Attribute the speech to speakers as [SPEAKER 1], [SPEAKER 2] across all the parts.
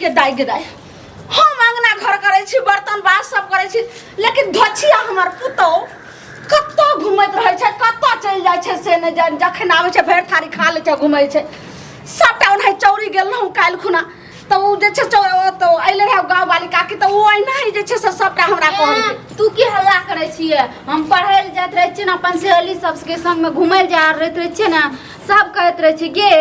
[SPEAKER 1] गे दाइ गे दाइ, हम अंगना घर करै छी, बर्तन बास सब करै छी, लेकिन धोछिया हमर पुतोह कतऽ घुमैत रहै छै, कतऽ चलि जाइ छै से नहि जानि। जखन आबै छै भरि थारी खा लै छै, घुमै छै सबटा। ओनाही चौरी गेल रहौं काल्हि खुना, तऽ ओ जे छै तऽ अयलै रहए गाँववाली काकी, तऽ ओ एनाही जे छै से सबटा हमरा कहलकै।
[SPEAKER 2] तू की हल्ला करै छियै? हम पढ़ै लए जाइत रहै छियै ने, अपन सहेली सबके संगमे घुमै लए जा रहैत रहै छियै ने, सब कहैत रहै छै, गे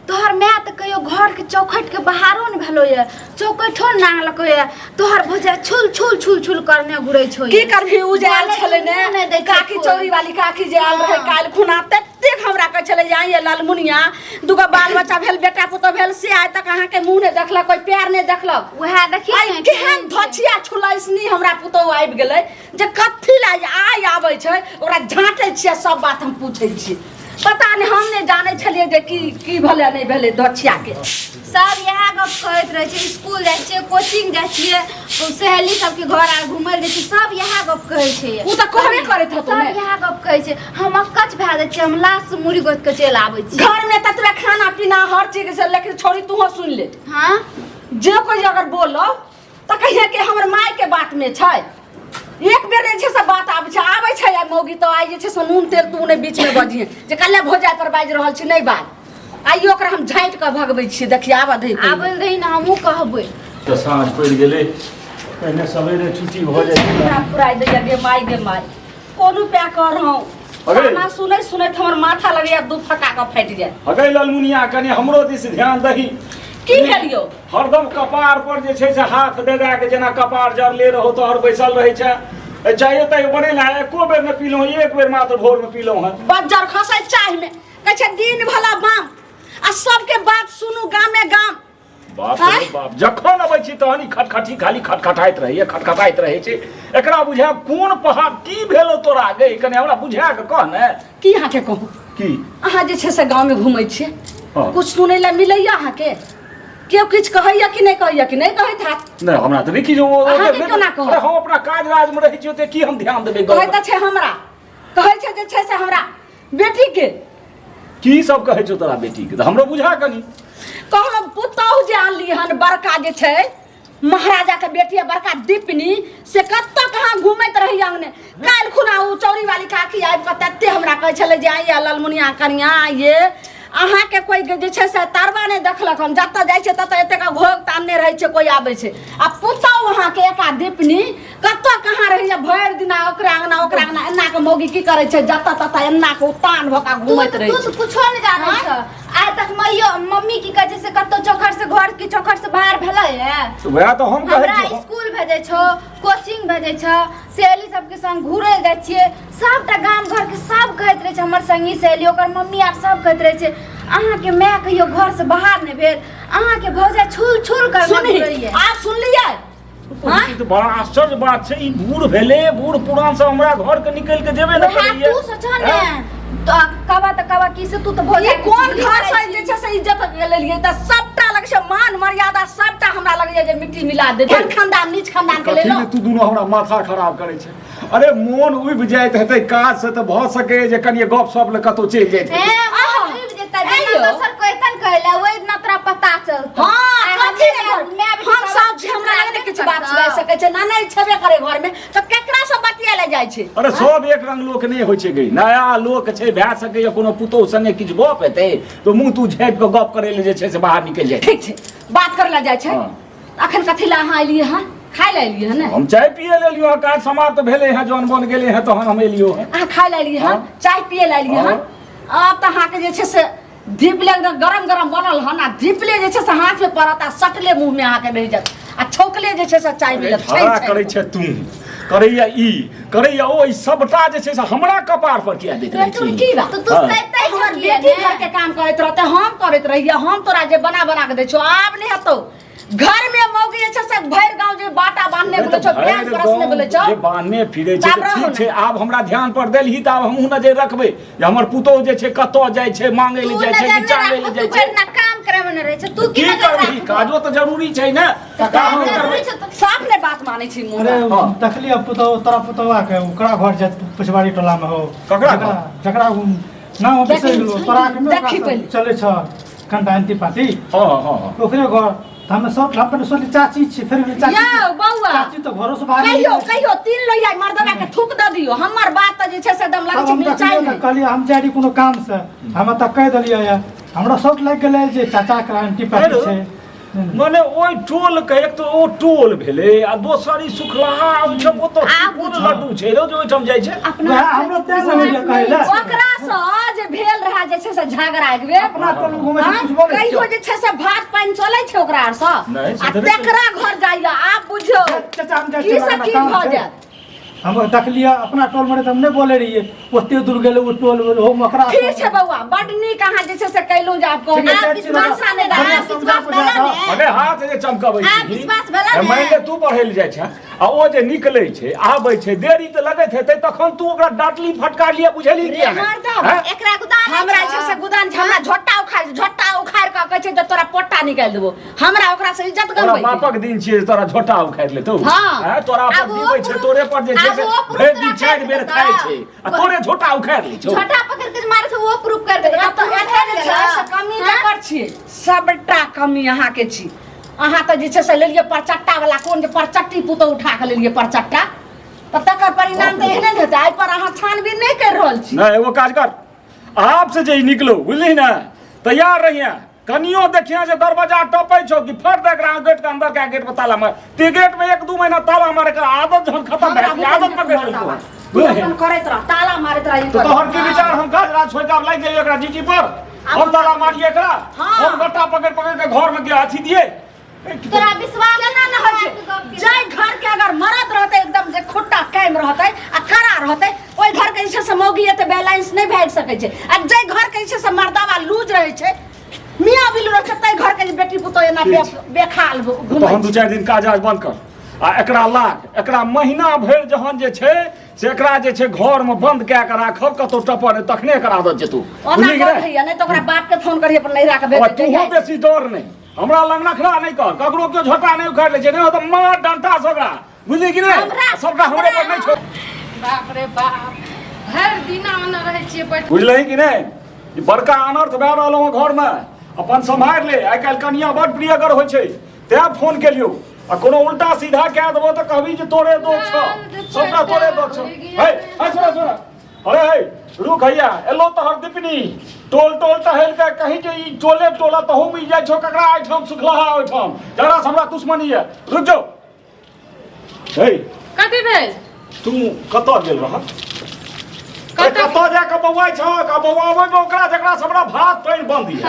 [SPEAKER 2] तोहर माय तऽ कहियो घरके चौखटके बाहरो ने भेलो ये, चौकठो ने नांगलको ये, तोहर भौजाइ छुल छुल छुल छुल करने घुरै छौ।
[SPEAKER 1] की करबही, उ जे आयल
[SPEAKER 2] बोलै
[SPEAKER 1] छलै
[SPEAKER 2] मुँह
[SPEAKER 1] ने
[SPEAKER 2] नहि दै छै
[SPEAKER 1] काकी,
[SPEAKER 2] कोइ।
[SPEAKER 1] चौरी वाली काकी जे आयल रहै काल्हि खुना, ततेक हमरा कहै छलै जे आइये लालमुनिया, दूगो बाल बच्चा भेल, बेटा पुतोह भेल, से आइ तक अहाँके मुँह नहि देखलक, कोइ प्यार नहि देखलक।
[SPEAKER 2] उएह देखियौ
[SPEAKER 1] आइ
[SPEAKER 2] ने
[SPEAKER 1] केहन धचिया छुलैसनी हमरा पुतोह आबि गेलै जे कथी लए आइ आबै छै, ओकरा झाँटै छियै, सब बात हम पूछै छियै। पता नहि, हम नहि जानै छलियै जे की की भेलै नहि भेलै धचिया के।
[SPEAKER 2] सब इएह गप कहैत रहै छै। स्कूल जाइ छियै, कोचिंग जाइ छियै, सहेली सबके घर आर घुमै लए जाइ छियै, सब इएह गप कहै छै।
[SPEAKER 1] ओ तऽ कहबे करैत हेतौ
[SPEAKER 2] सब
[SPEAKER 1] ने।
[SPEAKER 2] इएह गप कहै छै। हम अक्कच भए जाइ छियै, हम लाश से मुड़ी गोति के चलि आबै छियै।
[SPEAKER 1] घर में ततबे खाना पीना हर चीज से, लेकिन छोड़ी तूहो सुन ले।
[SPEAKER 2] हाँ।
[SPEAKER 1] जे कोई अगर बोलो तऽ कहिए कि हमर माय के बात में छै। एक बेर जे छै से बात आबै छै, आबै छै आइ मौगी तऽ आइ जे छै से नून तेल तू नहि बीच में बजिहे जे कल्ले भोजाइ पर बाजि रहल छी, नहि बाज। आइयो ओकरा हम झाँटि कऽ भगबै छियै, देखिए आबऽ दही पहिले।
[SPEAKER 2] आबै लए दही ने, हमहूँ कहबै।
[SPEAKER 3] तऽ साँझ पड़ि गेलै, पहिने सवेरे छुट्टी भऽ जाइ छै।
[SPEAKER 1] हमरा फुराइ दैया गे माय गे माय, कोन उपाय कर हूँ?
[SPEAKER 3] अगे।
[SPEAKER 1] खाना सुनैत सुनैत हमर माथा लगैया दू फका कऽ फाटि जाय।
[SPEAKER 3] अगै ललमुनिया, कनि हमरो दिस ध्यान दही।
[SPEAKER 1] की भेल यौ?
[SPEAKER 3] हरदम कपार पर जे छै से हाथ दे दए के जेना कपार जरले रहो तोहर बैसल रहै छै। ए, चायो तायो बनेला है, एको बेर नहि पीलहुँ, एक बेर मात्र भोर में पीलहुँ हँ।
[SPEAKER 1] बज्जर खसै चाह में, कहै छै दिन भला बाम आ सबके बात सुनू गामे गाम।
[SPEAKER 3] बाप रे
[SPEAKER 1] आँय?
[SPEAKER 3] बाप, जखन अबै छी तहन ई खटखटी खाली खटखटाइत रहैए, खटखटाइत रहै छै। एकरा बुझाय कोन पहाड़ की भेलो तोरा गे, कनि हमरा बुझा के कह ने।
[SPEAKER 1] की अहाँके कहू?
[SPEAKER 3] की?
[SPEAKER 1] अहाँ जे छै से गाँवमे घुमै छियै,
[SPEAKER 3] हाँ।
[SPEAKER 1] कुछ सुनै लए मिलैया अहाँके? केओ किछु कहैया कि नहि कहैया? कि नहि कहैत हैत?
[SPEAKER 3] नहि, हमरा तऽ नहि किछु
[SPEAKER 1] अहाँके केना कहब?
[SPEAKER 3] अरे, हम अपना काज राज में रहै छी, ओते की हम ध्यान देबै गाँव
[SPEAKER 1] कहै तऽ छै हमरा, कहै छै जे छै से हमरा बेटीके।
[SPEAKER 3] की सब कहै छौ तोरा बेटीके? तऽ हमरो बुझा कनि।
[SPEAKER 1] कहलहुँ पुतहु जे आनली हन बड़का जे छै महाराजा के बेटी है बड़का दीपनी, से कतऽ कहाँ घूमैत रही अंगने। काल्हि खुना ओ चौरी वाली काकी आबि कऽ तते हमरा कहै छलै जे आइए ललमुनिया कनिया, आइए, अहाँके कोइ जे छै से तरबा नहि देखलक हन, जतऽ जाइ छै ततऽ एतेक घोघ तानने रहै छै, कोइ आबै छै, आ पुतहु अहाँके एका दीपनी कतऽ कहाँ रहैया भरि दिना ओकरा अंगना ओकरा अंगना, एना के मौगी की करै छै जतऽ ततऽ एना के उतान भऽ कऽ
[SPEAKER 2] तू
[SPEAKER 1] घूमैत
[SPEAKER 2] तऽ
[SPEAKER 1] रहै
[SPEAKER 2] तू
[SPEAKER 1] छै।
[SPEAKER 2] तऽ कुछो नहि जानै छ। आइ तक मैयो मम्मी की कहै छै से कतौ चौखट से घर के चौखट से बाहर भेलै है?
[SPEAKER 3] तऽ वएह तऽ हम कहै
[SPEAKER 2] हमरा
[SPEAKER 3] छी।
[SPEAKER 2] स्कूल भेजै छौ, कोचिंग भेजै छौ, सहेली सबके संग घुरै लए जाइ छियै, सबटा गाम घरके सब कहैत रहै छै, हमर संगी सहेली ओकर मम्मी आर सब कहैत रहै छै, अहाँके माय कहियो घर से बाहर नहि भेल, अहाँके भौजाइ छुल छुल करने
[SPEAKER 1] सुनही
[SPEAKER 2] घुरैये।
[SPEAKER 1] आब सुनलियै?
[SPEAKER 3] ई तऽ बड़ा आश्चर्य बात छै। ई बूढ़ भेलै, बूढ़ पुरान सब हमरा घर के निकलि के जेबे ने
[SPEAKER 2] वएह
[SPEAKER 3] करैया।
[SPEAKER 2] तू सोचह ने तो कबा तऽ कबा की से तू तऽ भौजाइ
[SPEAKER 1] ई कोन घर से जे छै से इज्जत के लेलियै? तऽ सबटा लग छै मान मर्यादा, सबटा हमरा लगैया जे मिट्टी मिला दे। कोन खानदान नीच खानदान के
[SPEAKER 4] कथी
[SPEAKER 1] लेलहुँ?
[SPEAKER 4] ले तू दुनू हमरा माथा खराब करै छै? अरे, मोन उबि जाइत हेतै काज से, तऽ भऽ सकैए जे कनिए गप सप ले कतौ चलि जाइत हेतै।
[SPEAKER 2] हे, मोन उबि जेतै।
[SPEAKER 1] आइयो।
[SPEAKER 2] जेना दोसर कोइ एतन कहैला ओहि दिना तोरा पता चलतौ।
[SPEAKER 1] हाँ,
[SPEAKER 2] आइ
[SPEAKER 1] कथी
[SPEAKER 2] हमे
[SPEAKER 1] ने घर?
[SPEAKER 2] माय बेटी
[SPEAKER 1] हम
[SPEAKER 2] सब
[SPEAKER 1] सब छी, हमरा लग नहि किछु बात
[SPEAKER 2] करतौ।
[SPEAKER 1] सुनाइ सकै छै ना, नहि छेबे करे घर में तऽ केकरा से बतिया ले जाइ छै?
[SPEAKER 3] अरे, सब एक रंग लोक नहि होइ छै गई। नया लोक छै, भए सकैए कोनो पुतोहु संगे किछु गप हेतै तऽ मुँह तू झाँपि कऽ गप करै लए जे छै से बाहर निकलि जाइ छै।
[SPEAKER 1] ठीक छै, बात करे लए जाइ छै।
[SPEAKER 3] हाँ।
[SPEAKER 1] अखन कथी लए अहाँ एलियै हन? खाय लए एलियै हन ने?
[SPEAKER 3] हम चाय पिए ले एलियो हँ, काज समाप्त भेलै हँ, जौन बन गेलै हँ, तहन हम एलियो हँ।
[SPEAKER 1] अहाँ खाय लए एलियै हन?
[SPEAKER 3] हाँ।
[SPEAKER 1] चाय पिए लए एलियै हन?
[SPEAKER 3] हाँ।
[SPEAKER 1] आब तऽ अहाँके जे छै से धीपले एकदम गरम गरम बनल हन आ धीपले जे छै से हाथ में पड़त आ सटले मुँह में अहाँके रहि जायत आ छौकले जे छै से चाय मिलत।
[SPEAKER 3] झगड़ा करै छै तू, करैया ई, करैया ओ, ई सबटा जे छै से हमरा कपार पर किया दैत रहै छी?
[SPEAKER 1] की बात?
[SPEAKER 2] तऽ तू
[SPEAKER 3] हाँ।
[SPEAKER 2] सैतै
[SPEAKER 1] हमर
[SPEAKER 2] छलियै
[SPEAKER 1] बेटी
[SPEAKER 2] ने?
[SPEAKER 1] घर के काम करैत रहते, हम करैत रहियै, हम तोरा जे बना बना के दै छियौ, आब नहि हेतौ। घर में मौगी जे छै से भरि गाँव जे बाटा बांधने बोलै छौ,
[SPEAKER 3] भरि
[SPEAKER 1] प्याज परसने बोलै छौ।
[SPEAKER 3] जे बान्हने फिरै छै
[SPEAKER 1] आब
[SPEAKER 3] तऽ
[SPEAKER 1] रहू
[SPEAKER 3] ठीक छै।
[SPEAKER 1] ने।
[SPEAKER 3] आब हमरा ध्यान पर देलही तऽ आब हमहूँ नजरि रखबै जे हमर पुतोहु जे छै कतऽ जाइ छै, मांगै
[SPEAKER 2] तू
[SPEAKER 3] लए जाइ छै
[SPEAKER 2] नजर
[SPEAKER 3] कि
[SPEAKER 2] नहि
[SPEAKER 3] चांगै लए
[SPEAKER 2] राखबो,
[SPEAKER 3] जाइ
[SPEAKER 2] तू
[SPEAKER 3] छै।
[SPEAKER 2] भरि दिना काम करे में नहि रहै छै, तू
[SPEAKER 3] की
[SPEAKER 2] की नजर
[SPEAKER 3] करबही?
[SPEAKER 2] राखबो?
[SPEAKER 3] काजो तऽ जरूरी छै ने,
[SPEAKER 2] तऽ
[SPEAKER 3] काम
[SPEAKER 2] काम
[SPEAKER 3] नहि
[SPEAKER 2] जरूरी
[SPEAKER 3] करबै।
[SPEAKER 2] छै तऽ
[SPEAKER 1] साफ नहि बात मानै छी मुँह।
[SPEAKER 5] अरे,
[SPEAKER 3] हाँ।
[SPEAKER 5] देखली अब पुतहु तोरा पुतहुआ के ओकरा घर जाइत पछवाड़ी टोला में हो।
[SPEAKER 3] ककरा
[SPEAKER 5] जकरा
[SPEAKER 3] घर?
[SPEAKER 5] जकरा उ नाम हम बिसरि गेलहुँ, तोरा के
[SPEAKER 1] देखी पहिले।
[SPEAKER 5] चलै छ कनिटा एंटी पार्टी।
[SPEAKER 3] हँ हँ हँ
[SPEAKER 5] ओकरे घर तऽ हमे सब हम पहिने सोचली चाची छी, फेर कहली चाची।
[SPEAKER 1] यौ बौआ,
[SPEAKER 5] चाची तऽ घरो से बाहर
[SPEAKER 1] कहियो कहियो तीन लोहिया मर्दवा के थूक दऽ दियौ, हमर बात तऽ जे छै से एकदम लगै
[SPEAKER 5] तब
[SPEAKER 1] छै
[SPEAKER 5] हम
[SPEAKER 1] मिरचाइ
[SPEAKER 5] देखलियै तऽ
[SPEAKER 1] नहि।
[SPEAKER 5] कहलियै हम जाइ रही कोनो काम से, हम तऽ कहि देलियै यऽ, हमरा शौक लागि गेलै जे चाचाके आंटी पार्टी छै।
[SPEAKER 3] मने ओहि टोल के एक तऽ ओ टोल भेलै आ दोसर ई सुखलाहा ओहिठाम ओतऽ
[SPEAKER 1] आब
[SPEAKER 3] कोन लड्डू छै रौ जे ओहिठाम जाइ छै?
[SPEAKER 1] अपना
[SPEAKER 5] वएह हमरो तें ने होइए कहै लए।
[SPEAKER 1] ओकरा सँ जे भेल रहे जे छै से झगड़ा एक बेर,
[SPEAKER 5] अपना टोल मे घुमै छै,
[SPEAKER 1] हाँ?
[SPEAKER 5] कुछ बोलै
[SPEAKER 1] कहियो जे छै से भात पानि चलै छै ओकरा आर सँ?
[SPEAKER 3] नहि, से
[SPEAKER 1] आ
[SPEAKER 3] तऽ नहि।
[SPEAKER 1] तेकरा घर जाइया, आब बुझियौ
[SPEAKER 5] चाचा हम जाइ
[SPEAKER 1] की
[SPEAKER 5] छियै,
[SPEAKER 1] से
[SPEAKER 5] हमरा
[SPEAKER 1] की
[SPEAKER 5] काम
[SPEAKER 1] भऽ
[SPEAKER 5] छै।
[SPEAKER 1] जायत।
[SPEAKER 5] हम देखलियै अपना टोल मे रहे तऽ हम नहि बोलै रहियै, ओते दूर गेलै ओ टोल ओहोमे ओकरा।
[SPEAKER 1] ठीक छै बौआ, बड नीक अहाँ जे छै से कैलहुँ जे आब कहू।
[SPEAKER 5] ठीक छै,
[SPEAKER 1] आब
[SPEAKER 5] जाइ छी,
[SPEAKER 1] विश्वास नहि
[SPEAKER 5] बढ़िआँ
[SPEAKER 1] दादा।
[SPEAKER 5] समझा
[SPEAKER 2] विश्वास
[SPEAKER 5] बुझा
[SPEAKER 2] भेला
[SPEAKER 5] कऽ।
[SPEAKER 2] ने?
[SPEAKER 3] मने हाथ जे चमकबै
[SPEAKER 2] आब
[SPEAKER 3] छी
[SPEAKER 2] विश्वास भेला ने?
[SPEAKER 3] मानि ले तू पढ़ै लए जाइ छह आ ओ जे निकलै छै आबै छै, देरी तऽ लगैत हेतै, तखन तू ओकरा डाँटली फटकारलियै बुझेली किया
[SPEAKER 1] रे
[SPEAKER 3] नहि?
[SPEAKER 1] मर्दब,
[SPEAKER 3] हैं?
[SPEAKER 2] एकरा गुदान
[SPEAKER 1] हमरा जे छै से गुदान छै, हमरा झोटा उखाड़ झोटा उखाड़ कऽ कहै छै जे तोरा पोटा निकालि देबो, हमरा ओकरा से इज्जत
[SPEAKER 3] तोरा
[SPEAKER 1] गनबै छै।
[SPEAKER 3] बापक दिन छियै जे तोरा झोटा उखाड़ि लेतौ?
[SPEAKER 1] हाँ।
[SPEAKER 3] हैं? तोरा पर
[SPEAKER 2] आब ओ
[SPEAKER 3] जीबै छै, तोरे पर जे छै
[SPEAKER 2] आब
[SPEAKER 3] से
[SPEAKER 2] ओ प्रूफ
[SPEAKER 3] भरि
[SPEAKER 2] तोरा
[SPEAKER 3] दिन चारि बेर
[SPEAKER 2] देतौ।
[SPEAKER 3] खाइ छै आ तोरे झोटा उखाड़ि लै छौ।
[SPEAKER 2] झोटा पकड़ के जे मारे छै ओ प्रूफ कर देतौ।
[SPEAKER 1] एतऽ एतऽ जे छै से कमी ककर छियै? सबटा कमी अहाँके छी। अहाँ तऽ जे छै से लेलियै परचट्टा वाला, कोन जे परचट्टी पुतोह उठा कऽ लेलियै परचट्टा, तऽ तकर परिणाम तऽ एहने ने हेतै। एहि पर अहाँ छानबीन नहि करि रहल छी।
[SPEAKER 3] नहि, एगो काज कर, आप से जे ई निकलो बुझली ने, तैयार रहिए, कनियो देखिए जे दरवाजा टपै छौ कि फट दे एकरा गेट के अंदर के गेट पर ताला मार ते, गेट में 1-2 महीना ताला मारे के आदत जहन खत्म भए
[SPEAKER 1] हमरा
[SPEAKER 3] गेल, आदत पकड़
[SPEAKER 1] बुते
[SPEAKER 3] लेलको।
[SPEAKER 1] तू अपन करैत रह, ताला मारैत रह ई
[SPEAKER 3] तो
[SPEAKER 1] कर।
[SPEAKER 3] तोहर की विचार? हम काज राज छोड़ के आब लागि जाइए एकरा जीजी पर, हम ताला मारिए एकरा?
[SPEAKER 1] हाँ।
[SPEAKER 3] हम गट्टा पकड़ पकड़ के घर में के अथी दिए?
[SPEAKER 2] तोरा विश्वास
[SPEAKER 1] केना न होइ छै? जाहि घर के अगर मरद रहतै एकदम जे खुट्टा कायम रहतै आ कड़ा रहतै, ओहि घर के जे छै से मौगी एते बैलेंस नहि भागि सकै छै, आ जाहि घर के जे छै से मर्दावा लूज रहै छै, मियाँ बिल्लू रहै छै, ताहि घर के जे बेटी पुतोह एना
[SPEAKER 3] ठीक छै।
[SPEAKER 1] बेखाल घुमै
[SPEAKER 3] तहन
[SPEAKER 1] छै।
[SPEAKER 3] 2-4 दिन काज आज बंद कर आ एकरा लाग, एकरा महीना भरि जहन जे छै से एकरा जे छै घर में बंद कए के राखब, कतौ टपर नहि, तखने एकर आदत जेतौ।
[SPEAKER 1] ओना
[SPEAKER 3] बुझली कि
[SPEAKER 1] कह
[SPEAKER 3] नहि?
[SPEAKER 1] होइया, नहि तऽ ओकरा बाप के फोन करियै, अपन नैहरा के भेज
[SPEAKER 3] आ
[SPEAKER 1] देतै।
[SPEAKER 3] तूहो बेसी डर नहि, हमरा लग नखरा नहि कर, ककरो केओ झोटा नहि उखाड़ि लै छै, नहि तऽ मार डंटा से ओकरा, बुझली कि नहि? सबटा हमरे पर नहि छोड़।
[SPEAKER 6] बाप रे बाप, भरि दिना ओना रहै छियै बैठ।
[SPEAKER 3] बुझलही कि नहि? ई बड़का अनर्थ भए रहल हँ घरमे, अपन सम्हारि ले। आइ काल्हि कनिया बड़ प्रियगर होइ छै, तैं फोन केलियौ, आ कोनो उल्टा सीधा कए देबो तऽ कहबी जे तोरे दोष छौ, सबटा तोरे दोष छौ। हे हे, सुन सुन, अरे हे रुक, हैया एलो तोहर दीपनी टोल टोल टहल के, कहीं जे ई टोले टोला तहू में जाइ छौ ककरा एहिठाम सुखलाहा ओहिठाम जकरा से हमरा दुश्मनी है। रुक जाओ। हे,
[SPEAKER 6] कथी भेल?
[SPEAKER 3] तू कतऽ गेल रह? कतऽ जा कऽ बौआइ छहक? आ बौआबै मे ओकरा जकरा से हमरा भात पानि बंद यऽ,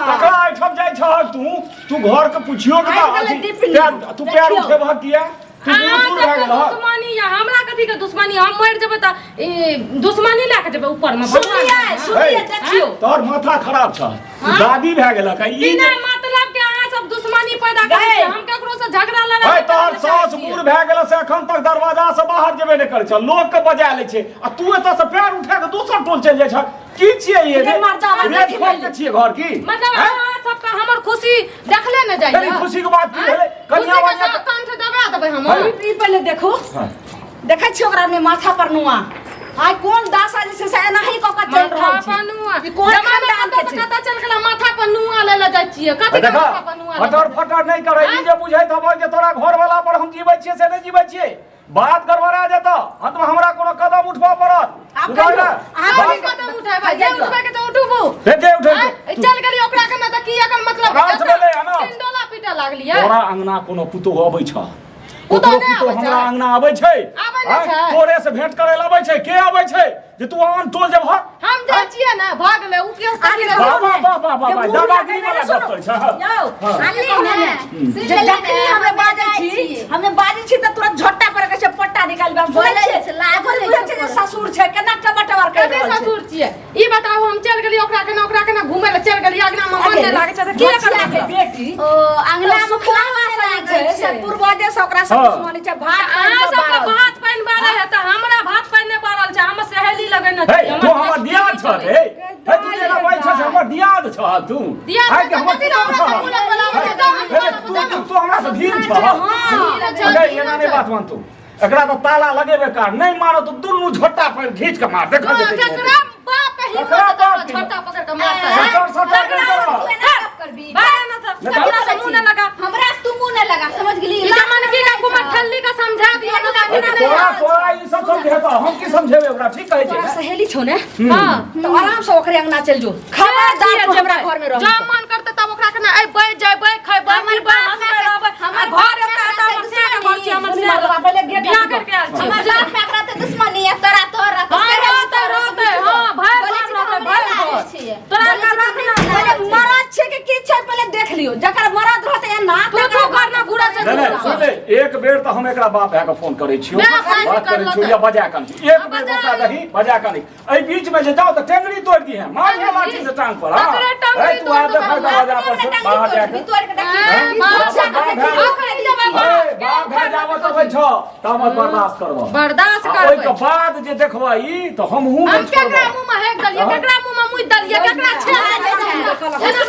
[SPEAKER 3] तकरा एहिठाम जाइ छहक तू? तू घर के पुछियो के
[SPEAKER 1] आबि गेलै
[SPEAKER 3] तऽ
[SPEAKER 1] दीपनी।
[SPEAKER 3] तू पैर
[SPEAKER 1] देखियौ।
[SPEAKER 3] उठेबहक किया? तू
[SPEAKER 6] अहाँ
[SPEAKER 3] बूढ़ सूढ़ भए
[SPEAKER 6] सबके
[SPEAKER 3] गेल हक।
[SPEAKER 6] दुश्मनी या हमरा कथी के दुश्मनी? हम मरि जेबै तऽ ई दुश्मनी लए के जेबै ऊपर मे?
[SPEAKER 1] सुनिए सुनिए, देखियौ
[SPEAKER 3] तोहर माथा खराब छ, तू दादी भए गेलक आ ई
[SPEAKER 6] बिना
[SPEAKER 3] जे
[SPEAKER 6] मतलब के अहाँ सब दुश्मनी पैदा करै
[SPEAKER 1] गै।
[SPEAKER 6] छियै। हम केकरो से झगड़ा लड़ाई
[SPEAKER 3] है
[SPEAKER 6] नहि
[SPEAKER 3] तोहर
[SPEAKER 6] करय चाहै
[SPEAKER 3] सास
[SPEAKER 6] छियै।
[SPEAKER 3] बूढ़ भए गेल से एखन तक दरवाजा से बाहर जेबे नहि करै छ, लोक के बजा लै छै, आ तू एतऽ से पैर उठा के दोसर टोल चलि जाइ छ। की छियै ये?
[SPEAKER 1] रे मर्दावा,
[SPEAKER 3] रेत
[SPEAKER 1] देखी
[SPEAKER 3] खोद के छियै घर की?
[SPEAKER 6] मतलब
[SPEAKER 3] हैं?
[SPEAKER 6] अहाँ सबके हमर खुशी देखले ने जाइए।
[SPEAKER 3] कनी खुशी के बात की भेलै? कनिया
[SPEAKER 6] खुशी के
[SPEAKER 3] बनिया
[SPEAKER 6] कंठ दबा देबै हम।
[SPEAKER 3] है।
[SPEAKER 1] ई पहिले देखू।
[SPEAKER 3] हाँ।
[SPEAKER 1] देखै छियै ओकरा ने माथा पर नुआ, आइ कोन दासा जे छै से एनाही कऽ कऽ चलि
[SPEAKER 6] माथा
[SPEAKER 1] रहल छै।
[SPEAKER 6] पर नुआ।
[SPEAKER 1] ई कोन
[SPEAKER 6] जमाना
[SPEAKER 1] खानदान के
[SPEAKER 6] कतऽ से
[SPEAKER 1] छै?
[SPEAKER 6] कतऽ चलि गेलै, माथा पर नुआ लै लए जाइ छियै। कथी के
[SPEAKER 3] देखा,
[SPEAKER 6] माथा पर नुआ लै
[SPEAKER 3] फटर फटर नहि करै, ई जे बुझैत हबह जे तोरा घर वाला पर हम जीबै छियै, से नहि जीबै छियै। बात गड़बड़ा जेतौ, अंत में हमरा कोनो कदम उठबऽ पड़त।
[SPEAKER 1] आब
[SPEAKER 3] बुझल
[SPEAKER 1] कहियौ,
[SPEAKER 3] ने?
[SPEAKER 1] अहाँ
[SPEAKER 3] बात-
[SPEAKER 6] कथी कदम उठेबै? जे उठबै के तऽ उठबू।
[SPEAKER 3] हे, जे उठेबै।
[SPEAKER 6] आँय, चलि गेली ओकरा के तऽ की एकर मतलब?
[SPEAKER 3] अनर्थ भेलै, अनर्थ।
[SPEAKER 6] टिंडोला पीटऽ लागलियै।
[SPEAKER 3] तोरा अंगना कोनो पुतोह अबै छ?
[SPEAKER 6] पुतोह
[SPEAKER 3] ककरो
[SPEAKER 6] नहि
[SPEAKER 3] पुतोह
[SPEAKER 6] आबै
[SPEAKER 3] हमरा
[SPEAKER 6] छै।
[SPEAKER 3] अंगना अबै छै?
[SPEAKER 6] आबै नहि
[SPEAKER 3] आँय,
[SPEAKER 6] छै।
[SPEAKER 3] तोरे से भेंट करे लए अबै छै? के अबै छै जे तू आन टोल जेबह?
[SPEAKER 6] हम जाइ छियै ने, भऽ गेलै। ओ के
[SPEAKER 1] आगे
[SPEAKER 3] वाह वाह वाह वाह वाह वाह, दादागिरी वाला गप करै छ।
[SPEAKER 1] यौ,
[SPEAKER 2] सुनली ने? सुनि
[SPEAKER 1] जे
[SPEAKER 2] लेली
[SPEAKER 1] जखनी
[SPEAKER 2] ने?
[SPEAKER 1] हमे बाजै
[SPEAKER 2] जाइ
[SPEAKER 1] छी,
[SPEAKER 2] छी।
[SPEAKER 1] हमे बाजै छी तऽ तुरंत झोटा पर कहै छै पट्टा निकालि हम सुनै
[SPEAKER 2] बोलै
[SPEAKER 1] छियै,
[SPEAKER 2] छै, लागल
[SPEAKER 1] एखन
[SPEAKER 2] रहै
[SPEAKER 1] बुझै
[SPEAKER 2] छै
[SPEAKER 1] छै जे
[SPEAKER 2] ओकर।
[SPEAKER 1] ससुर छै, केना टबर टबर करि
[SPEAKER 6] कते
[SPEAKER 1] रहल छै।
[SPEAKER 6] ससुर छियै ई बताबू? हम चलि गेलियै ओकरा केना, ओकरा केना घुमै लए चलि गेलियै, अगना मे मन नहि लागै छै तऽ की एकर
[SPEAKER 1] बचिया के
[SPEAKER 6] मतलब?
[SPEAKER 1] बेटी
[SPEAKER 2] ओ अंगना मे
[SPEAKER 1] सुखलावा से जे छै से पूर्वजे से ओकरा से
[SPEAKER 3] हाँ।
[SPEAKER 1] दुश्मनी छै, भात पानि
[SPEAKER 6] अहाँ
[SPEAKER 1] सब
[SPEAKER 6] सबके
[SPEAKER 1] बारल छै।
[SPEAKER 6] भात पानि बारल है तऽ हमरा भात पानि नहि बारल छै। हमर सहेली लगेने
[SPEAKER 3] हे,
[SPEAKER 6] छै।
[SPEAKER 3] तू हमर दियाद छह हे। हे, तू जेना बाजै छह से हमर दियाद छह तू।
[SPEAKER 6] दियाद
[SPEAKER 3] आइ के हमर
[SPEAKER 6] कथी हमरा
[SPEAKER 3] छह।
[SPEAKER 6] से बोलत बला
[SPEAKER 3] हे, हे, तू तू तू हमरा से भीड़ छह। अरे एना नहि बात मानतू, एकरा तऽ ताला लगेबे कर, नहि मारो तऽ दुनू झोटा पर घीच के मार, देखल जेतै की हेतै।
[SPEAKER 6] केकरा बाप के हिम्मत
[SPEAKER 3] ककरा
[SPEAKER 6] है तोरा
[SPEAKER 3] बाप के
[SPEAKER 6] झोटा पकड़ के मारता है?
[SPEAKER 3] सटर सटर नहि
[SPEAKER 2] तू
[SPEAKER 3] करऽ।
[SPEAKER 2] एना गप करबी?
[SPEAKER 6] बाहर ना सब
[SPEAKER 3] नहि तऽ-
[SPEAKER 6] हमरा से मुंह ना लगा।
[SPEAKER 2] हमरा
[SPEAKER 6] नहि
[SPEAKER 4] तोरा
[SPEAKER 6] आयल
[SPEAKER 4] तोरा ई सब समझेतौ हम की समझेबै ओकरा ठीक कहै छै
[SPEAKER 1] तोरा
[SPEAKER 4] ने
[SPEAKER 1] सहेली छौ ने
[SPEAKER 6] हां
[SPEAKER 1] तो आराम से ओकरे अंगना चल जो खबरदार तू हमरा घर में रह
[SPEAKER 6] जब मन करते तब ओकरा के ना अइबै जइबै खइबै
[SPEAKER 2] हमर
[SPEAKER 6] पीबै
[SPEAKER 2] बाप
[SPEAKER 6] हंसबै रहबै
[SPEAKER 2] हमर
[SPEAKER 6] हमर
[SPEAKER 2] बाप
[SPEAKER 6] घर एतऽ
[SPEAKER 2] माय
[SPEAKER 6] तऽ हमर से के घर छी हमर से
[SPEAKER 1] मरदबा पहिले गेट
[SPEAKER 6] बियाह करके आयल छी
[SPEAKER 2] हमर बाप माय के रहतै दुश्मनी आ तोरा तोहर रहतै
[SPEAKER 6] हाँ,
[SPEAKER 2] सहेली
[SPEAKER 6] रहतै,
[SPEAKER 2] तोहर
[SPEAKER 6] रहतै, हाँ, भरि
[SPEAKER 2] बोलै छी
[SPEAKER 6] भरि
[SPEAKER 2] तऽ
[SPEAKER 6] रहतै,
[SPEAKER 2] हमरे
[SPEAKER 6] भरि
[SPEAKER 2] लागै
[SPEAKER 6] भरि।
[SPEAKER 2] छियै।
[SPEAKER 6] तोरा
[SPEAKER 2] बोलै छी
[SPEAKER 6] के
[SPEAKER 2] तऽ
[SPEAKER 6] रखना
[SPEAKER 2] हमरे
[SPEAKER 1] पहिले
[SPEAKER 2] लागै छियै।
[SPEAKER 1] मरद छै कि की छै पहिले देख लियो जकर मरद रहतै एना
[SPEAKER 6] तू
[SPEAKER 1] तकरा
[SPEAKER 6] तू घर ना घुरा छै
[SPEAKER 4] नहीं नहीं सुन ले एक बेर तऽ हम एकरा बाप भए कऽ फोन करै छियौ
[SPEAKER 6] नहि, फोन
[SPEAKER 4] बात करै
[SPEAKER 6] कर
[SPEAKER 4] छियौ
[SPEAKER 6] लतै।
[SPEAKER 4] या बजा कऽ एक
[SPEAKER 6] हाँ,
[SPEAKER 4] बेर
[SPEAKER 6] बजा
[SPEAKER 4] मौका
[SPEAKER 6] ली।
[SPEAKER 4] दही बजा कऽ एहि बीच में जे जाओ तऽ टेंगरी तोड़ि दिहे मार दिहे लाठी से टांग पर हाँ
[SPEAKER 6] तकरे टंगरी
[SPEAKER 4] ए, तू आ
[SPEAKER 6] तोड़ि
[SPEAKER 4] देखा
[SPEAKER 6] देबै,
[SPEAKER 4] दरवाजा पर से
[SPEAKER 2] टंगरी
[SPEAKER 4] बाहर
[SPEAKER 2] तोड़ि
[SPEAKER 4] जाके
[SPEAKER 2] देबी, तोड़ि के देखी।
[SPEAKER 6] हाँ,
[SPEAKER 4] बाप
[SPEAKER 6] बाप
[SPEAKER 4] भए
[SPEAKER 6] अखन जेबै बाप,
[SPEAKER 4] ए, बाप भए जाबऽ तऽ होइ छौ तब मत बर्दाश्त करबऽ
[SPEAKER 6] बर्दाश्त
[SPEAKER 4] आ
[SPEAKER 6] करबै
[SPEAKER 4] ओहिके बाद जे देखबै ई तऽ हमहूँ
[SPEAKER 6] हम
[SPEAKER 4] नहि
[SPEAKER 6] केकरा
[SPEAKER 4] छोड़बै
[SPEAKER 6] मुंह में हेक देलियै
[SPEAKER 4] हाँ।
[SPEAKER 6] केकरा मुंह में मुइद देलियै केकरा छेद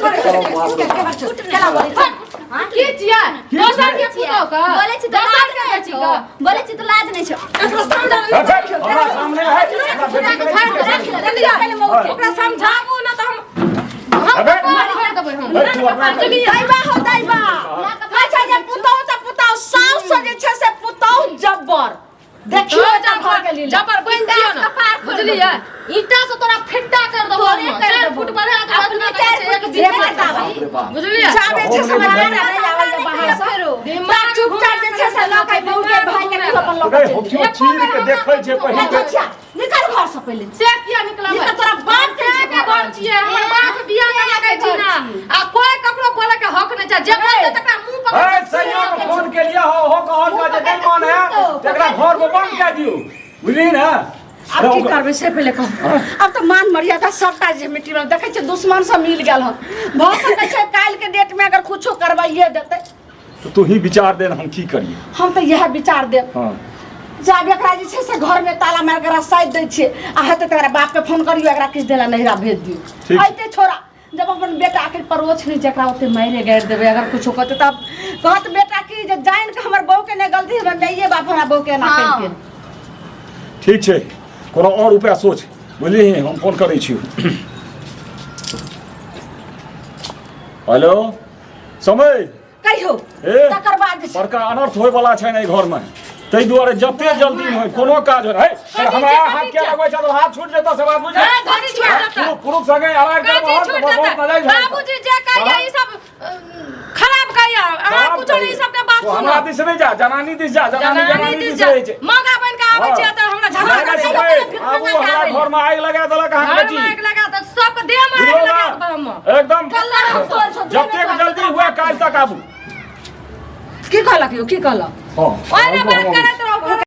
[SPEAKER 6] की छियै
[SPEAKER 4] की
[SPEAKER 6] दोसर के
[SPEAKER 4] छियै?
[SPEAKER 6] पुतोह के
[SPEAKER 2] बोलै छी तऽ
[SPEAKER 6] दोसर
[SPEAKER 2] लाज
[SPEAKER 6] के
[SPEAKER 2] नहि
[SPEAKER 6] बेटी
[SPEAKER 2] छौ।
[SPEAKER 6] के
[SPEAKER 2] बोलै छी तऽ लाज नहि छौ।
[SPEAKER 6] एकरा समझाबू
[SPEAKER 4] ए, हमरा सामने है हमरा बेटी के
[SPEAKER 6] झाड़ि
[SPEAKER 4] नहीं
[SPEAKER 6] राखि
[SPEAKER 4] छै।
[SPEAKER 6] देलियै
[SPEAKER 4] हाँ।
[SPEAKER 6] ओकरा समझाबू ना तऽ हम
[SPEAKER 4] अबे।
[SPEAKER 6] हम छोड़ि देबै हम
[SPEAKER 4] ए, तू अपना
[SPEAKER 6] बुझलियै
[SPEAKER 1] दैबा हो दैबा अच्छा जे पुतहु तऽ पुतहु साउस जे छै से पुतहु जब्बर देखियो
[SPEAKER 6] जबर
[SPEAKER 1] एकर घर के लीला
[SPEAKER 6] जबर बनि दियौ ना
[SPEAKER 2] कपार खोलि
[SPEAKER 6] बुझलियै ईंटा से तोरा फिट्टा कर देबो
[SPEAKER 2] तोरे
[SPEAKER 6] हम
[SPEAKER 2] कर
[SPEAKER 6] 4
[SPEAKER 2] देबो।
[SPEAKER 6] फुट बढ़ा देबो
[SPEAKER 2] अपने
[SPEAKER 6] अपना
[SPEAKER 2] चारि
[SPEAKER 6] कहै छै,
[SPEAKER 2] फुट
[SPEAKER 6] एक
[SPEAKER 1] जे
[SPEAKER 6] बीघा
[SPEAKER 1] बताबै।
[SPEAKER 4] बाप रे बाप।
[SPEAKER 6] बुझलियै
[SPEAKER 1] जाबे छै समझ में नहि आबै छै बाहर से
[SPEAKER 2] फेरो।
[SPEAKER 6] दिमाग
[SPEAKER 1] चुपचाप जे छै से लऽ के बहू के भाई के कियो अपन लऽ
[SPEAKER 4] रे
[SPEAKER 1] के
[SPEAKER 4] हम
[SPEAKER 1] चलि
[SPEAKER 4] क्यों चीर के देखै छै पहिल
[SPEAKER 1] जाउ। अच्छा निकल घर से पहिले
[SPEAKER 6] से किया निकलबै
[SPEAKER 1] ई तऽ तोरा बाप के
[SPEAKER 6] से के घर छियै हमर बाप बियाह केलकै छी ना आ कोई ककरो बोले के हक नहि छै जे बोलतै तकरा मुंह पकड़
[SPEAKER 4] ए सैया के फोन के लिए हो हो कहल का जे नहीं मान है तकरा घर में बंद कर दियो बुझली ना
[SPEAKER 1] आब की करबै से पहिले कहू आब तऽ मान मर्यादा सबटा जे मिट्टी में देखै छियै दुश्मन सब मिल गेल हन भऽ सकै छै काल्हि के डेट में अगर कुछो करवाइए देतै
[SPEAKER 4] तो तू ही विचार दे हम की करिए
[SPEAKER 1] हम तऽ इएह विचार देब
[SPEAKER 4] हाँ
[SPEAKER 1] जाब एकरा जे छै से घर में ताला मारि कऽ रसाइ दै छियै आ हेतै तऽ एकरा बापके फोन करियौ एकरा किछु देला नैहरा भेज दियौ
[SPEAKER 4] ठीक।
[SPEAKER 1] अइते छोड़ा जब अपन बेटा के परोछ नहि जकरा ओते मारे गारि देबै अगर कुछो कहतै तब कहत बेटा की जे जानि कऽ हमर बहू के नहि गलती हमर माइए बाप हमरा बहू के एना
[SPEAKER 2] हाँ।
[SPEAKER 1] केलकै
[SPEAKER 4] ठीक छै कोनो और उपाय सोच बुझली हम फोन करै छी हेलो समय
[SPEAKER 1] कहियो
[SPEAKER 4] ए
[SPEAKER 1] तकर बाद जे छै-
[SPEAKER 4] बड़का अनर्थ होय वाला छै ने एहि घरमे ताहि दुआरे जते जल्दी होय कोनो काज होय हे हमरा हाथ किया लगबै छै हाथ छूट जेतौ से बात बुझ
[SPEAKER 6] ए, धरी छूट जेतै।
[SPEAKER 4] पुरुष पुरुष संगे अड़ाइ
[SPEAKER 6] काजी
[SPEAKER 4] करबह
[SPEAKER 6] छूट
[SPEAKER 4] तऽ बहुत
[SPEAKER 6] जेतै
[SPEAKER 4] मजा आबि
[SPEAKER 6] बाबूजी जे कहिया ई सब खराब कहिया अहाँ कुछो नहीं ई सबके बात
[SPEAKER 4] तो हमरा
[SPEAKER 6] सुनो
[SPEAKER 4] दिस नहीं जा जनानी दिस जा जनानी
[SPEAKER 6] जनानी
[SPEAKER 4] जनानी
[SPEAKER 6] दिस
[SPEAKER 4] दिस
[SPEAKER 6] जा
[SPEAKER 4] रहै छै
[SPEAKER 6] मौगा बन के आबै छियै तऽ हमरा झगड़ा
[SPEAKER 4] नहीं,
[SPEAKER 6] करै
[SPEAKER 4] नहीं,
[SPEAKER 6] छै
[SPEAKER 4] समय, आबू हमरा घर में आगि लगा देलक अहाँ
[SPEAKER 6] घर
[SPEAKER 4] बेटी
[SPEAKER 6] में आगि लगा तऽ सबके देह में आगि
[SPEAKER 4] बुझलौ
[SPEAKER 6] लगा
[SPEAKER 4] ना?
[SPEAKER 6] देब हम
[SPEAKER 4] एकदम
[SPEAKER 1] कल्ला हम तोड़ छौ,
[SPEAKER 4] जतेक जल्दी हुए काल्हि तक आबू
[SPEAKER 1] की कहलक यौ की कहलक
[SPEAKER 4] हाँ
[SPEAKER 6] ओहिना बात करैत रहू।